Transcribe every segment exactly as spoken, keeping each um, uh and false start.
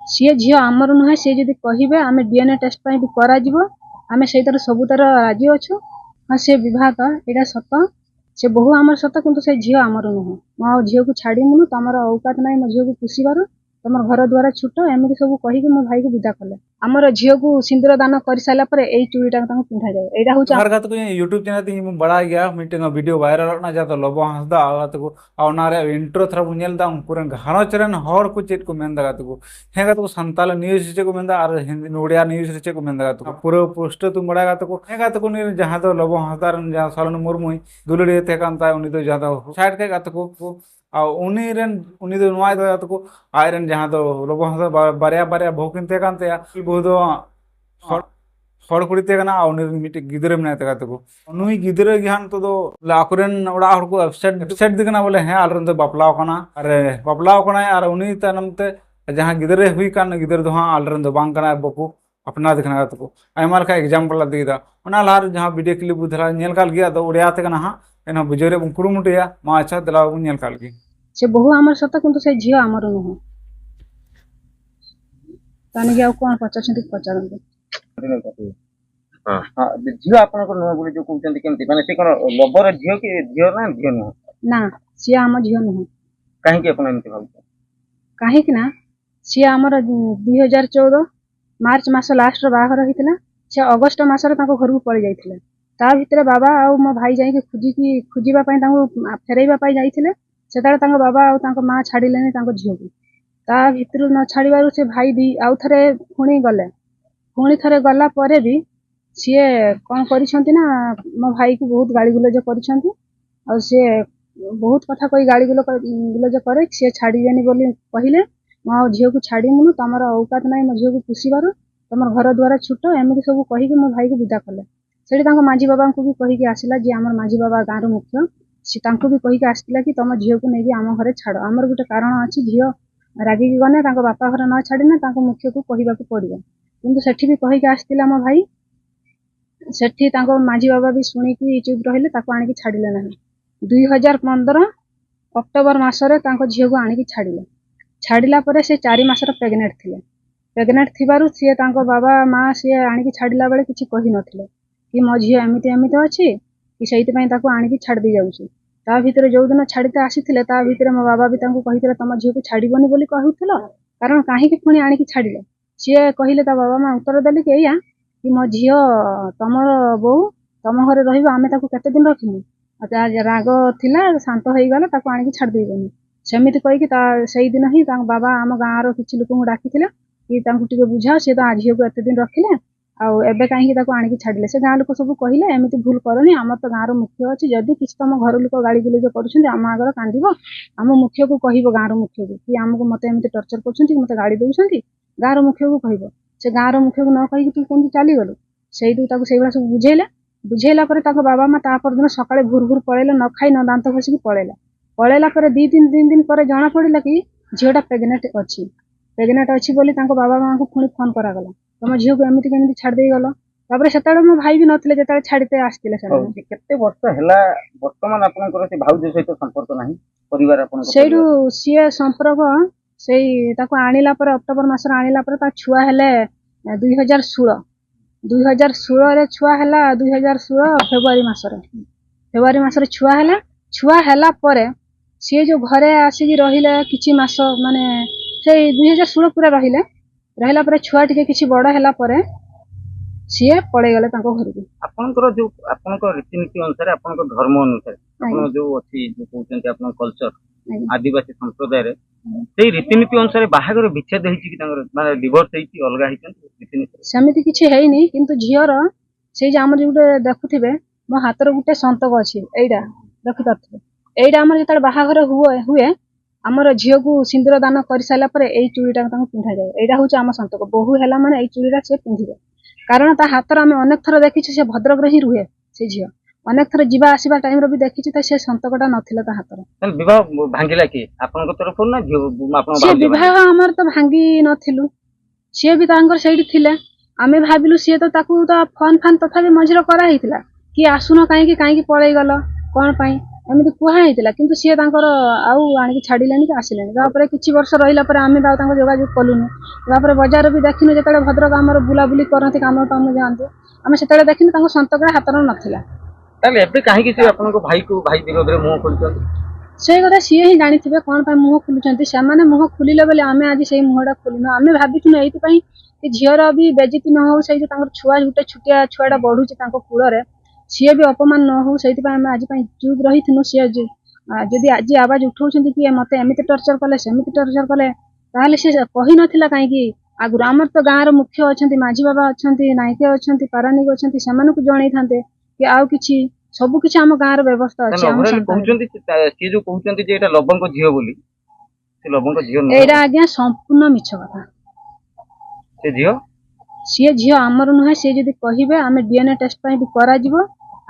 ସିଏ ଝିଅ ଆମର ନୁହେଁ। ସିଏ ଯଦି କହିବେ, ଆମେ ଡିଏନଏ ଟେଷ୍ଟ ପାଇଁ ବି କରାଯିବ, ଆମେ ସେଇଥିରେ ସବୁଥିରେ ରାଜି ଅଛୁ। ହଁ, ସେ ବିବାହ ତ, ଏଇଟା ସତ। ସେ ବୋହୂ ଆମର ସତ, କିନ୍ତୁ ସେ ଝିଅ ଆମର ନୁହେଁ। ମୁଁ ଆଉ ଝିଅକୁ ଛାଡ଼ିବୁନୁ, ତମର ଔକାତ ନାହିଁ ମୋ ଝିଅକୁ ପୋଷିବାର, ତମର ଘର ଦ୍ୱାର ଛୋଟ, ଏମିତି ସବୁ କହିକି ମୋ ଭାଇକୁ ବିଦା କଲେ। ଆମର ଝିଅକୁ ସିନ୍ଦୁର ଦାନ କରିସାରିଲା ପରେ ଏଇ ଚୁଡ଼ିଟା ତାଙ୍କୁ ପିନ୍ଧାଯାଏ। ଏଇଟା ହଉଛି ଆମ- ᱟᱨ ᱜᱟᱛᱮ ᱠᱚ, ᱤᱧᱟᱹᱜ YouTube ᱪᱮᱱᱮᱞ ᱛᱮ ᱤᱧ ᱵᱟᱲᱟᱭ ᱜᱮᱭᱟ, ᱢᱤᱫᱴᱮᱱ ᱵᱷᱤᱰᱤᱭᱳ ᱵᱷᱟᱭᱨᱟᱞᱚᱜ ᱠᱟᱱᱟ, ᱡᱟᱦᱟᱸ ᱫᱚ ᱞᱚᱵᱚ ᱦᱟᱸᱥᱫᱟ ᱟᱨ ᱜᱟᱛᱮ ᱠᱚ, ᱟᱨ ᱚᱱᱟ ᱨᱮᱭᱟᱜ ᱤᱱᱴᱨᱳ ᱛᱷᱚᱲᱟ ᱵᱚᱱ ᱧᱮᱞ ᱮᱫᱟ, ᱩᱱᱠᱩ ᱨᱮᱱ ᱜᱷᱟᱨᱚᱸᱡᱽ ᱨᱮᱱ ᱦᱚᱲ ᱠᱚ ᱪᱮᱫ ᱠᱚ ᱢᱮᱱ ᱮᱫᱟ ᱜᱟᱛᱮ ᱠᱚ᱾ ᱦᱮᱸ ᱜᱟᱛᱮ ᱠᱚ, ᱥᱟᱱᱛᱟᱞᱤ ᱱᱤᱭᱩᱡᱽ ᱨᱮ ᱪᱮᱫ ᱠᱚ ᱢᱮᱱ ᱮᱫᱟ ᱟᱨ ᱦᱤᱱᱫᱤ, ᱩᱲᱤᱭᱟ ᱱᱤᱭᱩᱡᱽ ᱨᱮ ᱪᱮᱫ ᱠᱚ ᱢᱮᱱ ᱮᱫᱟ ᱜᱟᱛᱮ ᱠᱚ, ᱯᱩᱨᱟᱹ ᱯᱩᱥᱴᱟᱹ ᱛᱩᱢ ᱵᱟᱲᱟᱭᱟ ᱜᱟᱛᱮ ᱠᱚ᱾ ᱦᱮᱸ ᱜᱟᱛᱮ ᱠᱚ, ᱩᱱᱤ ᱨᱮᱱ ᱡᱟᱦᱟᱸ ᱫᱚ ᱞᱚᱵᱚ ᱦᱟᱸᱥᱫᱟ ᱨᱮᱱ ᱡᱟᱦᱟᱸ ᱥᱚᱨᱮᱱ ᱢᱩᱨᱢᱩᱭ ᱫᱩᱞᱟᱹᱲᱤᱭᱟᱹ ᱛᱟᱦᱮᱸ ᱠᱟᱱ ᱛᱟᱭ, ᱩᱱᱤ ᱫᱚ ᱡᱟᱦᱟᱸ ᱫᱚ ᱥᱩᱥᱟᱭᱤᱰ ᱠᱮᱫ ᱜᱟᱛᱮ ᱠᱚ᱾ ᱟᱨ ᱩᱱᱤ ᱨᱮᱱ, ᱩᱱᱤ ᱫᱚ ᱱᱚᱣᱟ ᱤᱫᱤ ᱠᱟᱛᱮ ᱠᱚ, ᱟᱡ ᱨᱮᱱ ᱡᱟᱦᱟᱸ ᱫᱚ ᱞᱚᱵᱚ ᱦᱟᱸᱥᱫᱟ ᱵᱟ-, ᱵᱟᱨᱭᱟ ᱵᱟᱨᱭᱟ ᱵᱟᱹᱦᱩ ᱠᱤᱱ ᱛᱟᱦᱮᱸ ᱠᱟᱱ ᱛᱟᱭᱟ᱾ ᱵᱟᱹᱦᱩ ᱫᱚ ᱦᱚᱲ, ᱦᱚᱲ ᱠᱩᱲᱤ ᱛᱟᱦᱮᱸ ᱠᱟᱱᱟ ᱟᱨ ᱩᱱᱤ ᱨᱮᱱ ᱢᱤᱫᱴᱮᱡ ᱜᱤᱫᱽᱨᱟᱹ ᱢᱮᱱᱟᱭ ᱛᱟᱭᱟ ᱜᱟᱛᱮ ᱠᱚ᱾ ᱱᱩᱭ ᱜᱤᱫᱽᱨᱟᱹ ᱜᱮ ᱦᱟᱸᱜ ᱱᱤᱛᱚᱜ ᱫᱚ ᱟᱠᱚᱨᱮᱱ ᱚᱲᱟᱜ ᱦᱚᱲ ᱠᱚ ᱟᱯᱥᱮᱴ, ᱟᱯᱥᱮᱴ ᱫᱤ ᱠᱟᱱᱟ ᱵᱚᱞᱮ, ᱦᱮᱸ, ᱟᱞᱮ ᱨᱮᱱ ᱫᱚ ᱵᱟᱯᱞᱟᱣ ᱠᱟᱱᱟ, ᱟᱨ ᱵᱟᱯᱞᱟᱣ ᱠᱟᱱᱟᱭ, ᱟᱨ ᱩᱱᱤ ᱛᱟᱭᱱᱚᱢ ᱛᱮ ᱡᱟᱦᱟᱸ ᱜᱤᱫᱽᱨᱟᱹ ᱦᱩᱭ ᱠᱟᱱ, ᱜᱤᱫᱽᱨᱟᱹ ᱫᱚ ᱦᱟᱸᱜ ᱟᱞᱮ ᱨᱮᱱ ᱫᱚ ᱵᱟᱝ ᱠᱟᱱᱟᱭ, ᱵᱟᱠᱚ ᱟᱯᱱᱟᱨ ᱫᱮ ᱠᱟᱱᱟ ᱜᱟᱛᱮ ᱠᱚ᱾ ᱟᱭᱢᱟ ᱞᱮᱠᱟ ᱮᱠᱡᱟᱢᱯᱚᱞ ᱞᱮ ᱤᱫᱤᱭᱮᱫᱟ᱾ ᱚᱱᱟ ᱞᱟᱦᱟ ᱨᱮ ᱡᱟᱦᱟᱸ ᱵᱷᱤᱰᱤᱭᱳ ᱠᱞᱤᱯ ᱵᱚ ᱫᱷᱟᱨᱟ ᱧᱮᱞ ᱠᱟᱜ ᱜᱮᱭᱟ, ᱟᱫᱚ ᱳᱰᱤᱭᱟ ᱛᱮ ᱠᱟᱱᱟ ᱦᱟᱸᱜ, ᱮᱱᱦᱚᱸ ᱵᱩᱡᱷᱟᱹᱣ ᱨᱮᱭᱟᱜ ᱵᱚᱱ ᱠᱩᱨᱩᱢᱩᱴᱩᱭᱟ᱾ ᱢᱟ ᱟᱪᱪᱷᱟ, ᱫᱮᱞᱟ ᱵᱚᱱ ᱧᱮᱞ ᱠᱟᱜ ᱞᱮᱜᱮ᱾ ସେ ବୋହୂ ଆମର ସତ, କିନ୍ତୁ ସେ ଝିଅ ଆମର ନୁହଁ। ତାନିକି ଆଉ କଣ ପଚାରୁଛନ୍ତି, ପଚାରନ୍ତୁ। ହଁ। ହଁ, ଝିଅ ଆପଣଙ୍କର ନୁହଁ ବୋଲି ଯୋଉ କହୁଛନ୍ତି, କେମିତି? ମାନେ, ସେ କଣ ଲବର ଝିଅ କି ଝିଅ ନା ଝିଅ ନୁହଁ? ନା, ସିଏ ଆମ ଝିଅ ନୁହଁ। କାହିଁକି ଆପଣ ଏମିତି ଭାବୁଛନ୍ତି? କାହିଁକି ନା ସିଏ ଆମର, ଉଁ, ଦୁଇ ହଜାର ଚଉଦ ମାର୍ଚ୍ଚ ମାସ ଲାଷ୍ଟରେ ବାହାଘର ହେଇଥିଲା। ସେ ଅଗଷ୍ଟ ମାସରେ ତାଙ୍କ ଘରକୁ ପଳେଇ ଯାଇଥିଲେ। ତା ଭିତରେ ବାବା ଆଉ ମୋ ଭାଇ ଯାଇକି ଖୋଜିକି, ଖୋଜିବା ପାଇଁ, ତାଙ୍କୁ, ଆ, ଫେରେଇବା ପାଇଁ ଯାଇଥିଲେ। ସେତେବେଳେ ତାଙ୍କ ବାବା ଆଉ ତାଙ୍କ ମା ଛାଡ଼ିଲେନି ତାଙ୍କ ଝିଅକୁ। ତା ଭିତରୁ ନ ଛାଡ଼ିବାରୁ ସେ ଭାଇ ଦି-, ଆଉ ଥରେ ପୁଣି ଗଲେ। ପୁଣି ଥରେ ଗଲା ପରେ ବି ସିଏ କ'ଣ କରିଛନ୍ତି ନା, ମୋ ଭାଇକୁ ବହୁତ ଗାଳିଗୁଲଜ କରିଛନ୍ତି। ଆଉ ସିଏ ବହୁତ କଥା କହି ଗାଳିଗୁଲ-, ଗୁଲଜ କରି ସିଏ ଛାଡ଼ିବେନି ବୋଲି କହିଲେ, "ମୁଁ ଆଉ ଝିଅକୁ ଛାଡ଼ିବୁନୁ, ତମର ଔକାତ ନାହିଁ ମୋ ଝିଅକୁ ପୋଷିବାର, ତମର ଘର ଦ୍ୱାର ଛୋଟ", ଏମିତି ସବୁ କହିକି ମୋ ଭାଇକୁ ବିଦା କଲେ। ସେଠି ତାଙ୍କ ମାଝୀ ବାବାଙ୍କୁ ବି କହିକି ଆସିଲା, ଯିଏ ଆମର ମାଝୀ ବାବା ଗାଁର ମୁଖ୍ୟ, ସେ ତାଙ୍କୁ ବି କହିକି ଆସିଥିଲା କି, "ତମ ଝିଅକୁ ନେଇକି ଆମ ଘରେ ଛାଡ଼, ଆମର ଗୋଟେ କାରଣ ଅଛି, ଝିଅ ରାଗିକି ଗଲେ ତାଙ୍କ ବାପା ଘରେ ନ ଛାଡ଼ିଲେ ତାଙ୍କ ମୁଖ୍ୟକୁ କହିବାକୁ ପଡ଼ିବ।" କିନ୍ତୁ ସେଠି ବି କହିକି ଆସିଥିଲା ମୋ ଭାଇ, ସେଠି ତାଙ୍କ ମାଝୀ ବାବା ବି ଶୁଣିକି ଚୁପ୍ ରହିଲେ, ତାକୁ ଆଣିକି ଛାଡ଼ିଲେ ନାହିଁ। ଦୁଇ ହଜାର ପନ୍ଦର ଅକ୍ଟୋବର ମାସରେ ତାଙ୍କ ଝିଅକୁ ଆଣିକି ଛାଡ଼ିଲେ। ଛାଡ଼ିଲା ପରେ ସେ ଚାରି ମାସର ପ୍ରେଗନେଣ୍ଟ ଥିଲେ। ପ୍ରେଗନେଣ୍ଟ ଥିବାରୁ ସିଏ ତାଙ୍କ ବାବା ମା ସିଏ ଆଣିକି ଛାଡ଼ିଲା ବେଳେ କିଛି କହିନଥିଲେ କି ମୋ ଝିଅ ଏମିତି ଏମିତି ଅଛି, କି ସେଇଥିପାଇଁ ତାକୁ ଆଣିକି ଛାଡ଼ି ଦେଇ ଯାଉଛି। ତା ଭିତରେ ଯୋଉ ଦିନ ଛାଡ଼ିତେ ଆସିଥିଲେ, ତା ଭିତରେ ମୋ ବାବା ବି ତାଙ୍କୁ କହିଥିଲେ, "ତମ ଝିଅକୁ ଛାଡ଼ିବନି ବୋଲି କହୁଥିଲ, କାରଣ କାହିଁକି ପୁଣି ଆଣିକି ଛାଡ଼ିଲ?" ସିଏ କହିଲେ, ତା ବାବା ମା ଉତ୍ତର ଦେଲେ କି ଏଇଆ କି, "ମୋ ଝିଅ ତମର ବୋଉ, ତମ ଘରେ ରହିବ, ଆମେ ତାକୁ କେତେ ଦିନ ରଖିବୁ? ଆଉ ତା ରାଗ ଥିଲା, ଶାନ୍ତ ହେଇଗଲା, ତାକୁ ଆଣିକି ଛାଡ଼ି ଦେଇବନି।" ସେମିତି କହିକି ତା ସେଇଦିନ ହିଁ ତାଙ୍କ ବାବା ଆମ ଗାଁର କିଛି ଲୋକଙ୍କୁ ଡାକିଥିଲେ କି, "ତାଙ୍କୁ ଟିକେ ବୁଝାଅ, ସିଏ ତ ଆ ଝିଅକୁ ଏତେ ଦିନ ରଖିଲେ, ଆଉ ଏବେ କାହିଁକି ତାକୁ ଆଣିକି ଛାଡ଼ିଲେ?" ସେ ଗାଁ ଲୋକ ସବୁ କହିଲେ, "ଏମିତି ଭୁଲ କରନି, ଆମର ତ ଗାଁର ମୁଖ୍ୟ ଅଛି, ଯଦି କିଛି ତମ ଘର ଲୋକ ଗାଳି ଗୁଲଜ କରୁଛନ୍ତି, ଆମ ଆଗରେ କାନ୍ଦିବ, ଆମ ମୁଖ୍ୟକୁ କହିବ, ଗାଁର ମୁଖ୍ୟକୁ, କି ଆମକୁ, ମତେ ଏମିତି ଟର୍ଚର କରୁଛନ୍ତି, ମତେ ଗାଳି ଦଉଛନ୍ତି, ଗାଁର ମୁଖ୍ୟକୁ କହିବ।" ସେ ଗାଁର ମୁଖ୍ୟକୁ ନ କହିକି ତୁ କେମିତି ଚାଲିଗଲୁ? ସେଇଠୁ ତାକୁ ସେଇଭଳିଆ ସବୁ ବୁଝେଇଲା। ବୁଝେଇଲା ପରେ ତାଙ୍କ ବାବା ମା ତା ପରଦିନ ସକାଳେ ଭୋର ଭୋର ପଳେଇଲେ, ନ ଖାଇ ନ ଦାନ୍ତ ଘଷିକି ପଳେଇଲା। ପଳେଇଲା ପରେ ଦି ଦିନ, ତିନି ଦିନ ପରେ ଜଣା ପଡ଼ିଲା କି ଝିଅଟା ପ୍ରେଗନେଣ୍ଟ ଅଛି। ପ୍ରେଗନେଣ୍ଟ ଅଛି ବୋଲି ତାଙ୍କ ବାବା ମାଙ୍କୁ ପୁଣି ଫୋନ କରାଗଲା, "ତମ ଝିଅକୁ ଏମିତି କେମିତି ଛାଡ଼ି ଦେଇଗଲ?" ତାପରେ ସେତେବେଳେ ମୋ ଭାଇ ବି ନଥିଲେ ଯେତେବେଳେ ଛାଡ଼ିତେ ଆସିଥିଲେ ହଉ, ସେମାନେ। ସେ କେତେ ବର୍ଷ ହେଲା, ବର୍ତ୍ତମାନ ଆପଣଙ୍କର ସେ ଭାଉଜ ସହିତ ସମ୍ପର୍କ ନାହିଁ, ପରିବାର ଆପଣଙ୍କ ସେଇଠୁ ପରିବାର? ସିଏ ସମ୍ପର୍କ ସେଇ ତାକୁ ଆଣିଲା ପରେ, ଅକ୍ଟୋବର ମାସରେ ଆଣିଲା ପରେ ତା ଛୁଆ ହେଲେ, ଏ, ଦୁଇ ହଜାର ଷୋହଳ। ଦୁଇ ହଜାର ଷୋହଳରେ ଛୁଆ ହେଲା, ଦୁଇ ହଜାର ଷୋହଳ ଫେବୃଆରୀ ମାସରେ। ଫେବୃଆରୀ ମାସରେ ଛୁଆ ହେଲା। ଛୁଆ ହେଲା ପରେ ସିଏ ଯୋଉ ଘରେ ଆସିକି ରହିଲେ କିଛି ମାସ, ମାନେ ସେଇ ଦୁଇ ହଜାର ଷୋହଳ ପୁରା ରହିଲେ। ରହିଲା ପରେ ଛୁଆ ଟିକେ କିଛି ବଡ଼ ହେଲା ପରେ ସିଏ ପଳେଇଗଲେ ତାଙ୍କ ଘରକୁ। ଆପଣଙ୍କର ଯୋଉ, ଆପଣଙ୍କ ରୀତିନୀତି ଅନୁସାରେ, ଆପଣଙ୍କ ଧର୍ମ ଅନୁସାରେ, ଆପଣ ଆଜ୍ଞା। ଯୋଉ ଅଛି, ଯୋଉ କହୁଛନ୍ତି ଆପଣଙ୍କ କଲଚର, ଆଜ୍ଞା। ଆଦିବାସୀ ସମ୍ପ୍ରଦାୟରେ, ଆଜ୍ଞା। ସେଇ ରୀତିନୀତି ଅନୁସାରେ ବାହାଘର ବିଚ୍ଛେଦ ହେଇଛି କି ତାଙ୍କର, ମାନେ ଡିଭୋର୍ସ ହେଇଛି, ଅଲଗା ହେଇଛନ୍ତି ରୀତିନୀତି? ସେମିତି କିଛି ହେଇନି, କିନ୍ତୁ ଝିଅର ସେଇ ଯେ ଆମର ଯୋଉ ଗୋଟେ ଦେଖୁଥିବେ, ମୋ ହାତର ଗୋଟେ ସନ୍ତକ ଅଛି, ଏଇଟା ଦେଖିପାରୁଥିବେ। ଏଇଟା ଆମର ଯେତେବେଳେ ବାହାଘର ହୁଏ, ହୁଏ, ଆମର ଝିଅକୁ ସିନ୍ଦୁର ଦାନ କରିସାରିଲା ପରେ ଏଇ ଚୁଡ଼ିଟା ତାଙ୍କୁ ପିନ୍ଧାଯାଏ। ଏଇଟା ହଉଛି ଆମ ସନ୍ତକ। ବୋହୂ ହେଲା ମାନେ ଏଇ ଚୁଡ଼ିଟା ସେ ପିନ୍ଧିବ, କାରଣ ତା ହାତର ଆମେ ଅନେକ ଥର ଦେଖିଛୁ, ସେ ଭଦ୍ରକରେ ହିଁ ରୁହେ ସେ ଝିଅ। ଅନେକ ଥର ଯିବା ଆସିବା ଟାଇମରେ ବି ଦେଖିଛୁ, ତ ସେ ସନ୍ତକଟା ନଥିଲା ତା ହାତର। ତାହେଲେ ବିବାହ ଭାଙ୍ଗିଲା କିଏ, ଆପଣଙ୍କ ତରଫରୁ ନା ଝିଅ, ଆପଣଙ୍କ ସେ ଭାଉଜ? ବିବାହ ଆମର ତ ଭାଙ୍ଗି ନଥିଲୁ, ସିଏ ବି ତାଙ୍କର ସେଇଠି ଥିଲେ। ଆମେ ଭାବିଲୁ ସିଏ ତ, ତାକୁ ତ ଫୋନ ଫାନ ତଥାପି ମଝିରେ କରାହେଇଥିଲା କି, "ଆସୁନ କାହିଁକି, କାହିଁକି ପଳେଇଗଲ, କ'ଣ ପାଇଁ?" ଏମିତି କୁହା ହେଇଥିଲା, କିନ୍ତୁ ସିଏ ତାଙ୍କର ଆଉ ଆଣିକି ଛାଡ଼ିଲେନି କି ଆସିଲେନି। ତାପରେ କିଛି ବର୍ଷ ରହିଲା ପରେ ଆମେ ବି ଆଉ ତାଙ୍କ ଯୋଗାଯୋଗ କଲୁନି। ତାପରେ ବଜାରରେ ବି ଦେଖିନୁ, ଯେତେବେଳେ ଭଦ୍ରକ ଆମର ବୁଲାବୁଲି କରନ୍ତି, କାମ କାମ ଯାଆନ୍ତି, ଆମେ ସେତେବେଳେ ଦେଖିନୁ ତାଙ୍କ ସନ୍ତକରେ ହାତର ନଥିଲା। ତାହେଲେ ଏବେ କାହିଁକି ସେ ଆପଣଙ୍କ ଭାଇକୁ, ଭାଇ ବିରୋଧରେ ମୁହଁ ଖୋଲିଛନ୍ତି? ସେଇ କଥା ସିଏ ହିଁ ଜାଣିଥିବେ କ'ଣ ପାଇଁ ମୁହଁ ଖୋଲୁଛନ୍ତି। ସେମାନେ ମୁହଁ ଖୋଲିଲେ ବୋଲି ଆମେ ଆଜି ସେଇ ମୁହଁଟା ଖୋଲିନୁ। ଆମେ ଭାବିଥିଲୁ ଏଇଥିପାଇଁ କି ଝିଅର ବି ବେଜିତି ନ ହଉ, ସେଇ ଯୋଉ ତାଙ୍କର ଛୁଆ, ଗୋଟେ ଛୋଟିଆ ଛୁଆଟା ବଢୁଛି ତାଙ୍କ କୂଳରେ, ସିଏ ବି ଅପମାନ ନ ହଉ, ସେଇଥିପାଇଁ ଆମେ ଆଜି ପାଇଁ ଚୁପ୍ ରହିଥିଲୁ। ସିଏ ଯ-, ଆ, ଯଦି ଆଜି ଆବାଜ ଉଠଉଛନ୍ତି କି "ଏ ମତେ ଏମିତି ଟର୍ଚର କଲେ, ସେମିତି ଟର୍ଚର କଲେ", ତାହେଲେ ସେ କହିନଥିଲା କାହିଁକି ଆଗରୁ? ଆମର ତ ଗାଁର ମୁଖ୍ୟ ଅଛନ୍ତି, ମାଝୀ ବାବା ଅଛନ୍ତି, ନାୟକ ଅଛନ୍ତି, ପାରାନିକ ଅଛନ୍ତି, ସେମାନଙ୍କୁ ଜଣେଇଥାନ୍ତେ କି ଆଉ କିଛି, ସବୁ କିଛି ଆମ ଗାଁର ବ୍ୟବସ୍ଥା ଅଛି। ତାହେଲେ ଆମ overall ସନ୍ତାନ କହୁଛନ୍ତି ସେ ତା- ସିଏ ଯୋଉ କହୁଛନ୍ତି ଯେ ଏଇଟା ଲବଙ୍କ ଝିଅ ବୋଲି, ସେ ଲବଙ୍କ ଝିଅ ନୁହେଁ। ଏଇଟା ଆଜ୍ଞା ସମ୍ପୂର୍ଣ୍ଣ ମିଛ କଥା। ସେ ଝିଅ ସିଏ ଝିଅ ଆମର ନୁହେଁ। ସିଏ ଯଦି କହିବେ, ଆମେ ଡିଏନଏ ଟେଷ୍ଟ ପାଇଁ ବି କରାଯିବ,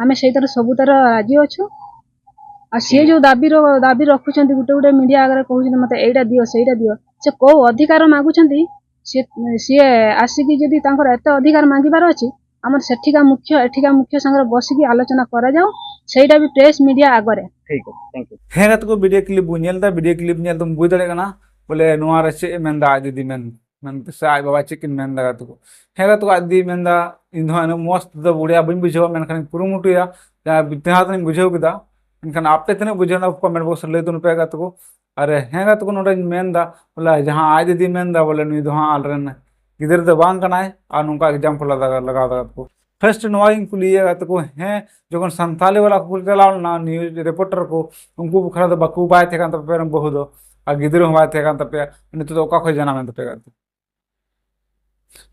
ଆମେ ସେଇଥିରେ ସବୁଥିରେ ରାଜି ଅଛୁ। ଆଉ ସିଏ ଯୋଉ ଦାବି ର- ଦାବି ରଖୁଛନ୍ତି, ଗୋଟେ ଗୋଟେ ମିଡିଆ ଆଗରେ କହୁଛନ୍ତି, "ମତେ ଏଇଟା ଦିଅ, ସେଇଟା ଦିଅ", ସେ କୋଉ ଅଧିକାର ମାଗୁଛନ୍ତି? ସିଏ ସିଏ ଆସିକି ଯଦି ତାଙ୍କର ଏତେ ଅଧିକାର ମାଗିବାର ଅଛି, ଆମର ସେଠିକା ମୁଖ୍ୟ ଏଠିକା ମୁଖ୍ୟ ସାଙ୍ଗରେ ବସିକି ଆଲୋଚନା କରାଯାଉ, ସେଇଟା ବି ପ୍ରେସ ମିଡିଆ ଆଗରେ। ଠିକ ଅଛି, thank you। ᱦᱮᱸ ᱜᱟᱛᱮ ᱠᱚ, ᱵᱷᱤᱰᱤᱭᱳ ᱠᱞᱤᱯ ᱵᱚᱱ ᱧᱮᱞ ᱮᱫᱟ᱾ ᱵᱷᱤᱰᱤᱭᱳ ᱠᱞᱤᱯ ᱧᱮᱞ ᱛᱮᱢ ᱵᱩᱡᱽ ᱫᱟᱲᱮᱭᱟᱜ ᱠᱟᱱᱟ ᱵᱚᱞᱮ ᱱᱚᱣᱟ ᱨᱮ ᱪᱮᱫ ᱮ ᱢᱮᱱᱫᱟ ᱟᱡ ᱫᱤᱫᱤ ᱢᱮᱱ ᱢᱮᱱᱛᱮ, ᱥᱮ ᱟᱡ ᱵᱟᱵᱟ ᱪᱮᱫ ᱠᱤᱱ ᱢᱮᱱᱫᱟ ᱜᱟᱛᱮ ᱠᱚ᱾ ᱦᱮᱸ ᱜᱟᱛᱮ ᱠᱚ, ᱟᱡ ᱫᱤᱫᱤ ᱢᱮᱱᱫᱟ, "ᱤᱧ ᱫᱚ ᱦᱟᱸᱜ ᱩᱱᱟᱹᱜ ᱢᱚᱸᱡᱽ ᱛᱮᱫᱚ ᱵᱩᱲᱤᱭᱟ ᱵᱟᱹᱧ ᱵᱩᱡᱷᱟᱹᱣᱟ, ᱢᱮᱱᱠᱷᱟᱱ ᱤᱧ ᱠᱩᱨᱩᱢᱩᱴᱩᱭᱟ, ᱡᱟᱦᱟᱸ ᱛᱤᱱᱟᱹᱜ ᱤᱧ ᱵᱩᱡᱷᱟᱹᱣ ᱠᱮᱫᱟ, ᱢᱮᱱᱠᱷᱟᱱ ᱟᱯᱮ ᱛᱤᱱᱟᱹᱜ ᱵᱩᱡᱷᱟᱹᱣ ᱮᱱᱟ ᱠᱚᱢᱮᱱᱴ ᱵᱚᱠᱥ ᱨᱮ ᱞᱟᱹᱭ ᱛᱟᱵᱚᱱ ᱯᱮ ᱜᱟᱛᱮ ᱠᱚ᱾ ᱟᱨ ᱦᱮᱸ ᱜᱟᱛᱮ ᱠᱚ, ᱱᱚᱰᱮᱧ ᱢᱮᱱᱫᱟ ᱵᱚᱞᱮ ᱡᱟᱦᱟᱸ ᱟᱡ ᱫᱤᱫᱤ ᱢᱮᱱᱫᱟ ᱵᱚᱞᱮ ᱱᱩᱭ ᱫᱚ ᱦᱟᱸᱜ ᱟᱞᱮᱨᱮᱱ ᱜᱤᱫᱽᱨᱟᱹ ᱫᱚ ᱵᱟᱝ ᱠᱟᱱᱟᱭ, ᱟᱨ ᱱᱚᱝᱠᱟ ᱮᱠᱡᱟᱢᱯᱚᱞ ᱞᱟᱜᱟᱣ ᱞᱟᱜᱟᱣ ᱫᱟ ᱜᱟᱛᱮ ᱠᱚ᱾ ᱯᱷᱟᱨᱥᱴ ᱱᱚᱣᱟ ᱜᱤᱧ ᱠᱩᱞᱤᱭᱮᱭᱟ ᱜᱟᱛᱮ ᱠᱚ, ᱦᱮᱸ, ᱡᱚᱠᱷᱚᱱ ᱥᱟᱱᱛᱟᱞᱤ ᱵᱟᱞᱟ ᱠᱚ ᱪᱟᱞᱟᱣ ᱞᱮᱱᱟ ᱱᱤᱭᱩᱡᱽ ᱨᱤᱯᱳᱨᱴᱟᱨ ᱠᱚ, ᱩᱱᱠᱩ ᱵᱟᱠᱷᱨᱟ ᱫᱚ ᱵᱟᱠᱚ ᱵᱟᱭ ᱛᱟᱦᱮᱸ ᱠᱟᱱ ᱛᱟᱯᱮᱭᱟ ᱵᱟᱹᱦᱩ ᱫᱚ, ᱟᱨ ᱜᱤᱫᱽᱨᱟᱹ ᱦᱚᱸ ᱵᱟᱭ ᱛᱟᱦᱮᱸ ᱠᱟᱱ ᱛᱟᱯᱮᱭᱟ, ᱱᱤᱛᱚᱜ ᱫᱚ ᱚᱠᱟ ᱠᱷᱚᱱ ᱡᱟᱱᱟᱢᱮᱱ ᱛᱟᱯᱮᱭᱟ ᱜᱟᱛᱮ?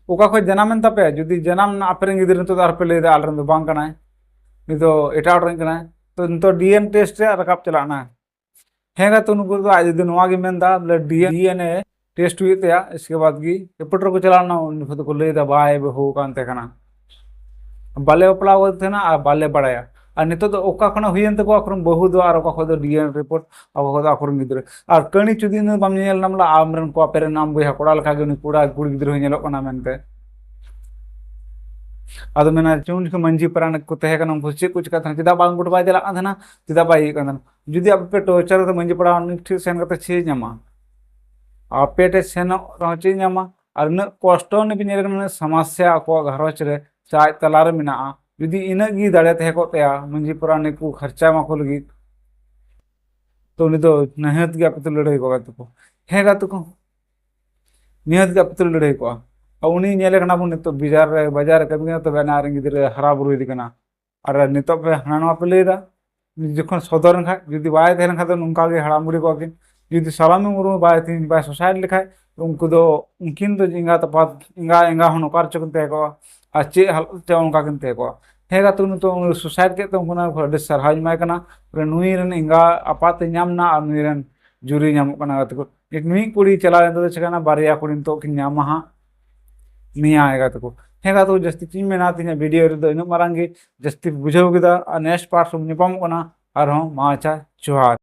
ᱚᱠᱟ ᱠᱷᱚᱱ ᱡᱟᱱᱟᱢᱮᱱ ᱛᱟᱯᱮᱭᱟ? ᱡᱩᱫᱤ ᱡᱟᱱᱟᱢ ᱮᱱᱟ ᱟᱯᱮ ᱨᱮᱱ ᱜᱤᱫᱽᱨᱟᱹ, ᱱᱤᱛᱚᱜ ᱫᱚ ᱟᱨᱯᱮ ᱞᱟᱹᱭᱫᱟ ᱟᱞᱮ ᱨᱮᱱ ᱫᱚ ᱵᱟᱝ ᱠᱟᱱᱟᱭ, ᱱᱤᱛᱚᱜ ᱮᱴᱟᱜ ᱦᱚᱲ ᱨᱮᱱ ᱠᱟᱱᱟᱭ, ᱛᱚ ᱱᱤᱛᱚᱜ ᱰᱤ ᱮᱱ ᱮ ᱴᱮᱥᱴ ᱨᱮᱭᱟᱜ ᱨᱟᱠᱟᱵ ᱪᱟᱞᱟᱜ ᱠᱟᱱᱟ᱾ ᱦᱮᱸ ᱜᱟᱛᱮ, ᱱᱩᱠᱩ ᱫᱚ ᱟᱡ ᱫᱤᱫᱤ ᱱᱚᱣᱟ ᱜᱮ ᱢᱮᱱᱫᱟ ᱵᱚᱞᱮ ᱰᱤ ᱮᱱ ᱮ ᱴᱮᱥᱴ ᱦᱩᱭᱩᱜ ᱛᱟᱭᱟ, ᱤᱥᱠᱮ ᱵᱟᱫ ᱜᱮ ᱨᱤᱯᱳᱨᱴᱟᱨ ᱠᱚ ᱪᱟᱞᱟᱣ ᱞᱮᱱᱟ, ᱩᱱ ᱡᱚᱠᱷᱚᱱ ᱫᱚᱠᱚ ᱞᱟᱹᱭᱫᱟ ᱵᱟᱭ ᱵᱟᱹᱦᱩ ᱠᱟᱱ ᱛᱟᱦᱮᱸ ᱠᱟᱱᱟ, ᱵᱟᱞᱮ ᱵᱟᱯᱞᱟ ᱟᱠᱟᱫ ᱛᱟᱦᱮᱱᱟ ᱟᱨ ᱵᱟᱞᱮ ᱵᱟᱲᱟᱭᱟ᱾ ᱟᱨ ᱱᱤᱛᱚᱜ ᱫᱚ ᱚᱠᱟ ᱠᱷᱚᱱᱟᱜ ᱦᱩᱭᱮᱱ ᱛᱟᱠᱚᱣᱟ ᱟᱠᱚᱨᱮᱱ ᱵᱟᱹᱦᱩ ᱫᱚ, ᱟᱨ ᱚᱠᱟ ᱠᱷᱚᱱ ᱫᱚ ᱰᱤ ᱮᱱ ᱮ ᱨᱤᱯᱳᱨᱴ, ᱚᱠᱟ ᱠᱷᱚᱱ ᱫᱚ ᱟᱠᱚᱨᱮᱱ ᱜᱤᱫᱽᱨᱟᱹ? ᱟᱨ ᱠᱟᱹᱱᱤ ᱪᱩᱫᱤ ᱫᱚ ᱵᱟᱢ ᱧᱮᱞ ᱧᱟᱢ ᱞᱮᱫᱟ ᱟᱢᱨᱮᱱ ᱠᱚ, ᱟᱯᱮᱨᱮᱱ ᱟᱢ ᱵᱚᱭᱦᱟ ᱠᱚᱲᱟ ᱞᱮᱠᱟᱜᱮ ᱩᱱᱤ ᱠᱚᱲᱟ ᱠᱩᱲᱤ ᱜᱤᱫᱽᱨᱟᱹ ᱦᱚᱸ ᱧᱮᱞᱚᱜ ᱠᱟᱱᱟ ᱢᱮᱱᱛᱮ? ᱟᱫᱚ ᱢᱮᱱᱟ ᱪᱩᱱ ᱡᱚᱠᱷᱚᱱ ᱢᱟᱹᱡᱷᱤ ᱯᱟᱨᱟᱱᱤᱠ ᱠᱚ ᱛᱟᱦᱮᱸ ᱠᱟᱱᱟ, ᱩᱱᱠᱩ ᱪᱮᱫ ᱠᱚ ᱪᱮᱠᱟᱜ ᱛᱟᱦᱮᱱᱟ? ᱪᱮᱫᱟᱜ ᱵᱟᱝ ᱜᱚᱴ ᱵᱟᱭ ᱪᱟᱞᱟᱜ ᱠᱟᱱ ᱛᱟᱦᱮᱱᱟ? ᱪᱮᱫᱟᱜ ᱵᱟᱭ ᱤᱭᱟᱹᱜ ᱠᱟᱱ ᱛᱟᱦᱮᱱᱟ? ᱡᱩᱫᱤ ᱟᱯᱮ ᱯᱮ ᱴᱚᱨᱪᱟᱨ ᱠᱟᱛᱮ ᱢᱟᱹᱡᱷᱤ ᱯᱟᱲᱟ ᱩᱱᱤ ᱴᱷᱮᱱ ᱥᱮᱱ ᱠᱟᱛᱮ ᱪᱮᱫ ᱧᱟᱢᱟ? ᱟᱯᱮ ᱴᱷᱮᱱ ᱥᱮᱱᱚᱜ ᱨᱮᱦᱚᱸ ᱪᱮᱫ ᱧᱟᱢᱟ? ᱟᱨ ᱩᱱᱟᱹᱜ ᱠᱚᱥᱴᱚ ᱩᱱᱤ ᱵᱤᱱ ᱧᱮᱞ ᱠᱟᱱᱟ, ᱩᱱᱟᱹᱜ ᱥᱚᱢᱚᱥᱥᱟ ᱟᱠᱚᱣᱟᱜ ᱜᱷᱟᱨᱚᱸᱡᱽ ᱨᱮ ᱥᱮ ᱟᱡ ᱛᱟᱞᱟᱨᱮ ᱢᱮᱱᱟᱜᱼᱟ, ᱡᱩᱫᱤ ᱤᱱᱟᱹᱜ ᱜᱮ ᱫᱟᱲᱮ ᱛᱟᱦᱮᱸ ᱠᱚᱜ ᱛᱟᱭᱟ ᱢᱟᱹᱡᱷᱤ ᱯᱟᱨᱟᱱᱤᱠ ᱠᱚ ᱠᱷᱚᱨᱪᱟ ᱮᱢᱟ ᱠᱚ ᱞᱟᱹᱜᱤᱫ, ᱛᱚ ᱩᱱᱤ ᱫᱚ ᱱᱤᱦᱟᱹᱛ ᱜᱮ ᱟᱯᱮ ᱛᱮ ᱞᱟᱹᱲᱦᱟᱹᱭ ᱠᱚᱜᱼᱟ ᱜᱟᱛᱮ ᱠᱚ᱾ ᱦᱮᱸ ᱜᱟᱛᱮ ᱠᱚ, ᱱᱤᱦᱟᱹᱛ ᱜᱮ ᱟᱯᱮ ᱛᱮ ᱞᱟᱹᱲᱦᱟᱹᱭ ᱠᱚᱜᱼᱟ᱾ ᱟᱨ ᱩᱱᱤ ᱧᱮᱞᱮ ᱠᱟᱱᱟ ᱵᱚᱱ ᱱᱤᱛᱚᱜ ᱵᱟᱡᱟᱨ ᱨᱮ, ᱵᱟᱡᱟᱨ ᱨᱮ ᱠᱟᱹᱢᱤ ᱠᱟᱱᱟ, ᱛᱚᱵᱮ ᱟᱹᱱᱤᱡ ᱟᱡ ᱨᱮᱱ ᱜᱤᱫᱽᱨᱟᱹ ᱦᱟᱨᱟ ᱵᱩᱨᱩᱭᱮᱫᱮ ᱠᱟᱱᱟ᱾ ᱟᱨ ᱱᱤᱛᱚᱜ ᱯᱮ ᱦᱟᱱᱟ ᱱᱚᱣᱟ ᱯᱮ ᱞᱟᱹᱭᱫᱟ, ᱡᱚᱠᱷᱚᱱ ᱥᱚᱫᱚᱨ ᱮᱱ ᱠᱷᱟᱡ, ᱡᱩᱫᱤ ᱵᱟᱭ ᱛᱟᱦᱮᱸ ᱞᱮᱱ ᱠᱷᱟᱡ ᱫᱚ ᱱᱚᱝᱠᱟ ᱜᱮ ᱦᱟᱲᱟᱢ ᱵᱩᱲᱦᱤ ᱠᱚᱜᱼᱟ ᱠᱤᱱ᱾ ᱡᱩᱫᱤ ᱥᱟᱞᱟᱢᱤ ᱢᱩᱨᱢᱩ ᱵᱟᱭ ᱛᱟᱦᱮᱸ, ᱵᱟᱭ ᱥᱩᱥᱟᱭᱤᱰ ᱞᱮᱠᱷᱟᱡ, ᱩᱱᱠᱩ ᱫᱚ, ᱩᱱᱠᱤᱱ ᱫᱚ ᱮᱸᱜᱟᱛ ᱟᱯᱟᱛ, ᱮᱸᱜᱟ, ᱮᱸᱜᱟ ᱦᱚᱸ ᱱᱚᱠᱟ ᱨᱮᱪᱚ ᱠᱤᱱ ᱛᱟᱦᱮᱸ ᱠᱚᱜᱼᱟ᱾ ᱟᱨ ᱪᱮᱫ ᱦᱟᱞᱚᱛ ᱛᱮ ᱚᱱᱠᱟ ᱠᱤᱱ ᱛᱟᱦᱮᱸ ᱠᱚᱜᱼᱟ᱾ ᱦᱮᱸ ᱜᱟᱛᱮ, ᱱᱤᱛᱚᱜ ᱩᱱᱤ ᱥᱩᱥᱟᱭᱤᱰ ᱠᱮᱫ ᱛᱮ ᱩᱱᱠᱩ ᱚᱱᱟ ᱟᱹᱰᱤ ᱥᱟᱨᱦᱟᱣ ᱤᱧ ᱮᱢᱟᱭ ᱠᱟᱱᱟ᱾ ᱵᱚᱞᱮ ᱱᱩᱭ ᱨᱮᱱ ᱮᱸᱜᱟ ᱟᱯᱟᱛ ᱮ ᱧᱟᱢ ᱱᱟ ᱟᱨ ᱱᱩᱭ ᱨᱮᱱ ᱡᱩᱨᱤ ᱧᱟᱢᱚᱜ ᱠᱟᱱᱟ ᱜᱟᱛᱮ ᱠᱚ᱾ ᱢᱤᱫ ᱠᱩᱲᱤ ᱪᱟᱞᱟᱣ ᱮᱱ ᱛᱮᱫᱚ ᱪᱤᱠᱟᱹᱭᱱᱟ, ᱵᱟᱨᱭᱟ ᱠᱩᱲᱤ ᱱᱤᱛᱚᱜ ᱠᱤᱱ ᱧᱟᱢᱟ ᱦᱟᱸᱜ᱾ ᱱᱤᱭᱟᱹ ᱜᱟᱛᱮ ᱠᱚ᱾ ᱦᱮᱸ ᱜᱟᱛᱮ ᱠᱚ, ᱡᱟᱹᱥᱛᱤ ᱪᱮᱫ ᱤᱧ ᱢᱮᱱᱟ, ᱛᱮᱦᱮᱧᱟᱜ ᱵᱷᱤᱰᱤᱭᱳ ᱨᱮᱫᱚ ᱤᱱᱟᱹᱜ ᱢᱟᱨᱟᱝ ᱜᱮ᱾ ᱡᱟᱹᱥᱛᱤ ᱯᱮ ᱵᱩᱡᱷᱟᱹᱣ ᱠᱮᱫᱟ᱾ ᱟᱨ ᱱᱮᱠᱥᱴ ᱯᱟᱨᱴ ᱨᱮ ᱧᱟᱯᱟᱢᱚᱜ ᱠᱟᱱᱟ ᱟᱨᱦᱚᱸ᱾ ᱢᱟ ᱟᱪᱪᱷᱟ, ᱡᱚᱦᱟᱨ᱾